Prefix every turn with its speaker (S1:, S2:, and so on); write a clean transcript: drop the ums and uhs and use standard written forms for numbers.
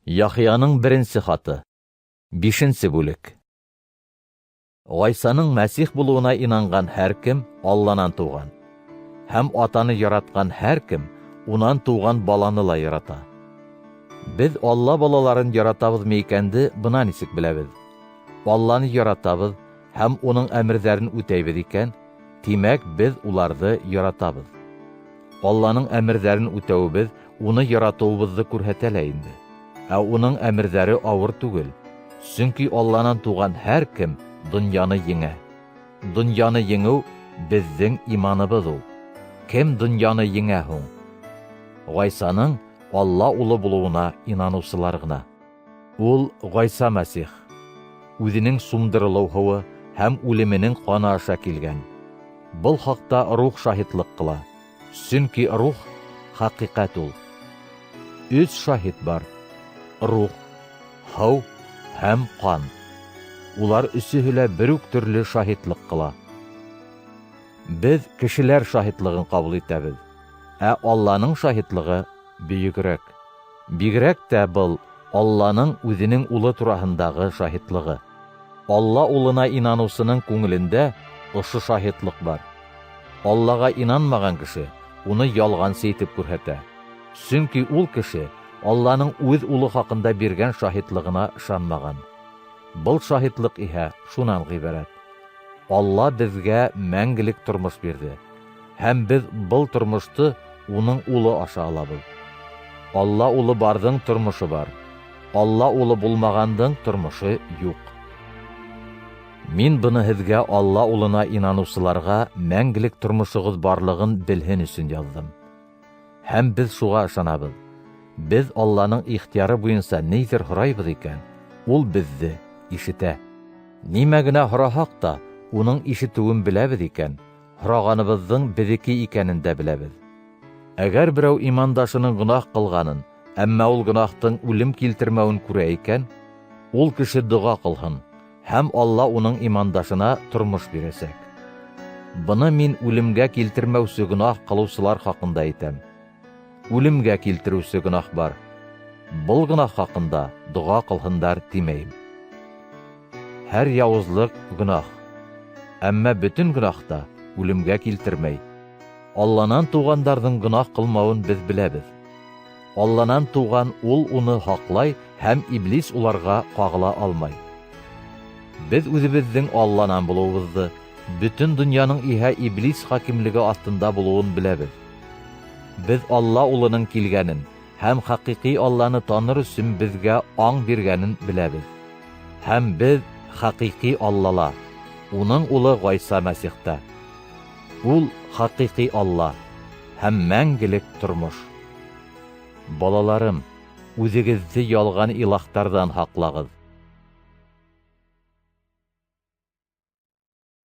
S1: Яхъяның беренче хаты. Бишенче бүлек. Гайсаның Мәсих булуына инанған һәркем Алланан туган. Һәм атаны яраткан һәркем унан туган баланы ла ярата. Без Алла балаларын яратабызмы икәнде бына нисек беләбез. Алланы яратабыз һәм уның әмерҙәрен үтәйбеҙ икән, тимәк, беҙ уларҙы яратабыҙ. Алланың әмерҙәрен үтәүебеҙ уны яратыуыбыҙҙы күрһәтә лә инде. Ә уның әмерҙәре ауыр түгел. Сөнки Алланан туған һәр кем донъяны еңә. Донъяны еңеү беҙҙең иманыбыҙ ул. Кем донъяны еңә һуң? Ғайсаның Алла улы булыуына инаныусылар ғына. Ул Ғайса Мәсих. Үҙенең сумдырылыу һыуы һәм үлеменең ҡаны аша килгән. Был хаҡта рух шаһитлыҡ ҡыла. Сөнки рух хәҡиҡәт ул. Өс шаһит бар: рух, һыу һәм ҡан. Улар өсөһө лә бер үк төрлө шаһитлыҡ ҡыла. Беҙ кешеләр шаһитлығын ҡабул итәбеҙ, ә Алланың шаһитлығы бөйөгөрәк. Бигерәк тә был Алланың үҙенең улы тураһындағы шаһитлығы. Алла улына инаныусының күңелендә ошо шаһитлыҡ бар. Аллаға инанмаған кеше уны ялғансы итеп күрһәтә. Сөнки ул кеше Алланың үҙ улы хаҡында биргән шаһитлығына ышанмаған. Был шаһитлыҡ иһә шунан ғибәрәт: Алла беҙгә мәңгелек тормош бирҙе, һәм беҙ был тормошто уның улы аша алабыҙ. Алла улы барҙың тормошо бар. Алла улы булмағандың тормошо юҡ. Мин быны һеҙгә Алла улына инаныусыларға мәңгелек тормошоғоҙ барлығын белһен өсөн яҙҙым. Һәм беҙ шуға ышанабыҙ. Беҙ Алланың ихтыяры буйынса ниҙер һорайбыҙ икән, ул беҙҙе ишетә. Нимә генә һораһаҡ та, уның ишетеүен беләбеҙ икән, һорағаныбыҙҙың беҙҙеке икәнен дә беләбеҙ. Әгәр берәү имандашының гонаһ ҡылғанын, әммә ул гонаһтың үлем килтермәүен күрә икән, ул кеше доға ҡылһын, һәм Алла уның имандашына тормош бирәсәк. Быны мин үлемгә килтермәүсе гонаһ ҡылыусылар хаҡында әйтәм. Үлемгә килтереүсе гонаһ бар. Был гонаһ хаҡында доға ҡылһындар тимәйем. Һәр яуызлыҡ гонаһ. Әммә бөтөн гонаһ та үлемгә килтермәй. Алланан туғандарҙың гонаһ ҡылмауын беҙ беләбеҙ. Алланан туған ул уны һаҡлай һәм иблис уларға ҡағыла алмай. Беҙ үҙебеҙҙең Алланан булыуыбыҙҙы, бөтөн донъяның иһә иблис хакимлеге аҫтында булыуын беләбеҙ. Беҙ Алла улының килгәнен һәм хәҡиҡи Алланы таныр өсөн беҙгә аң биргәнен беләбеҙ. Һәм беҙ хәҡиҡи Аллала, уның улы Ғайса Мәсихта. Ул хәҡиҡи Алла һәм мәңгелек тормош. Балаларым, үҙегеҙҙе ялған илаһтарҙан һаҡлағыҙ.